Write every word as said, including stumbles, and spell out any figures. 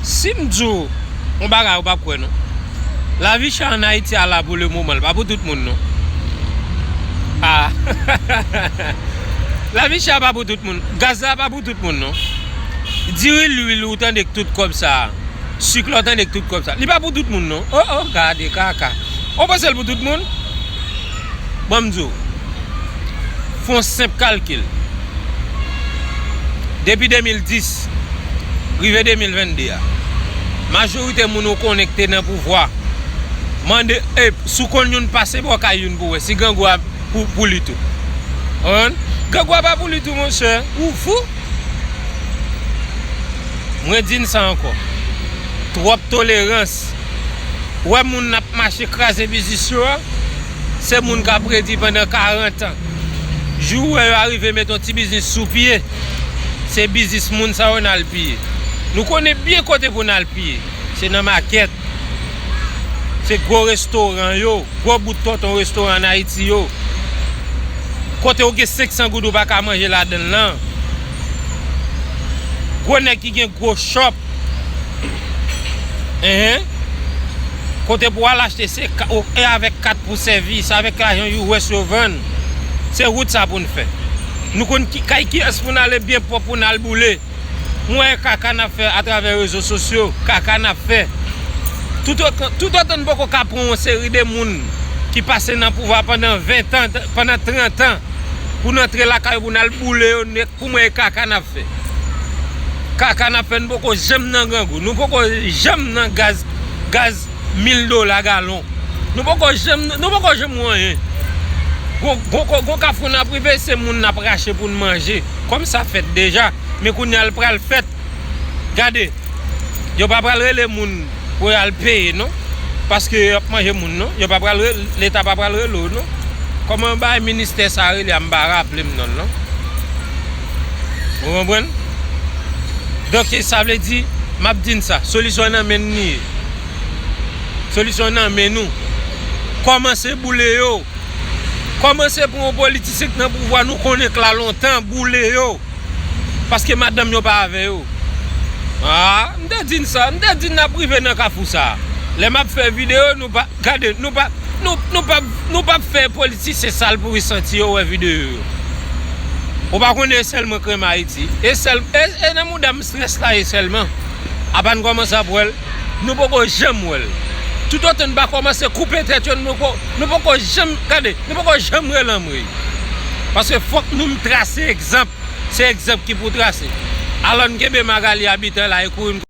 Si m di w yon bagay, ou p ap kwè non. Lavi chè ann Ayiti a la pou le moman, li pa pou tout moun non. Ah. Lavi chè a pa pou tout moun. Gaz la pa pou tout moun non. Diri, lwil, ou tande k tout kòb sa a. Sik la, ou tande k tout kòb sa a. Li pa pou tout moun non. Oh, oh, gade kaka. Ou panse l pou tout moun? Ban m di w. Fè yon senp kalkil. Depi de mil dis rive de mil vennde a, majorite moun ou konnen ki te nan pouvwa, mande, e, si w konn youn, pase bò kay youn pou w wè si grangou a pou, pou li tou. Konprann? Grangou a pa pou li tou, monchè. Ou fou? Mwen di n sa ankò. Twòp tolerans. Ou wè moun n ap mache kraze biznis yo a, se moun k ap redi pandan karant an. Jou ou wè yo arive met yon ti biznis sou pye, se biznis moun sa yo n al piye. Nou konnen byen kote pou n al piye. Se nan makèt. Se gwo restoran yo, gwo bout tonton restoran ann Ayiti yo. Kote ou gen senk san goud ou pa ka manje ladan l lan. Gwo nèg ki gen gwo shop. Enhen. Kote pou w al achte se ka-, ou, e avèk kat pou sèvis, avèk lajan U S yo vann. Se wout sa pou n fè. Nou konn ki, kay kiyès pou n ale byen pwòp pou n al boule. M wè kaka n ap fè atravè rezo sosyo, kaka n ap fè. Toutotan, toutotan n poko ka pran yon seri de moun ki pase nan pouvwa pandan ven tan, pandan trant an, pou n antre lakay yo pou n al boule yo nèt, pou m wè kaka n ap fè. Kaka n ap fè, nou poko janm nan grangou. Nou poko janm nan gaz, gaz mil dola galon. Nou poko janm, nou poko janm wè anyen. Gon, gon, gon, gon kafou n ap rive, se moun n ap rache pou n manje. Kòm sa fèt deja, men kounye a l pral fèt. Gade, yo pa pral rele moun pou y al peye, non. Paske y ap manje moun, non. Yo pa pral re-, Leta pa pral rele w, non. Kòman bay ministè sa rele a, m pa raple m non l, non. Ou konprann? Donk, sa vle di, m ap di n sa, solisyon nan men n li ye. Solisyon nan men nou. Kòmanse boule yo. Kòmanse pou yon politisyen k nan pouvwa, nou konnen k la lontan, boule yo. Paske madanm yo pa avè yo. Ah, m te di n sa, m te di n ap rive nan kafou sa. Lè m ap fè videyo, nou pa, gade, nou pa, nou, nou pa, nou p ap fè politisyen sal pou yo santi yo wè videyo yo. Ou pa konnen e sèl mwen k renmen Ayiti. E sèl, e, e nan mouda m strès la ye sèlman. Apa n kòmanse ap wè l? Nou poko janm wè l. Toutotan n pa kòmanse koupe tèt yo, nou poko, nou poko janm, gade, nou poko janm wè l anmwey. Paske fòk nou trase egzanp. Se egzanp ki pou trase. Alò n kenbe Magalie Habitant la e kouri n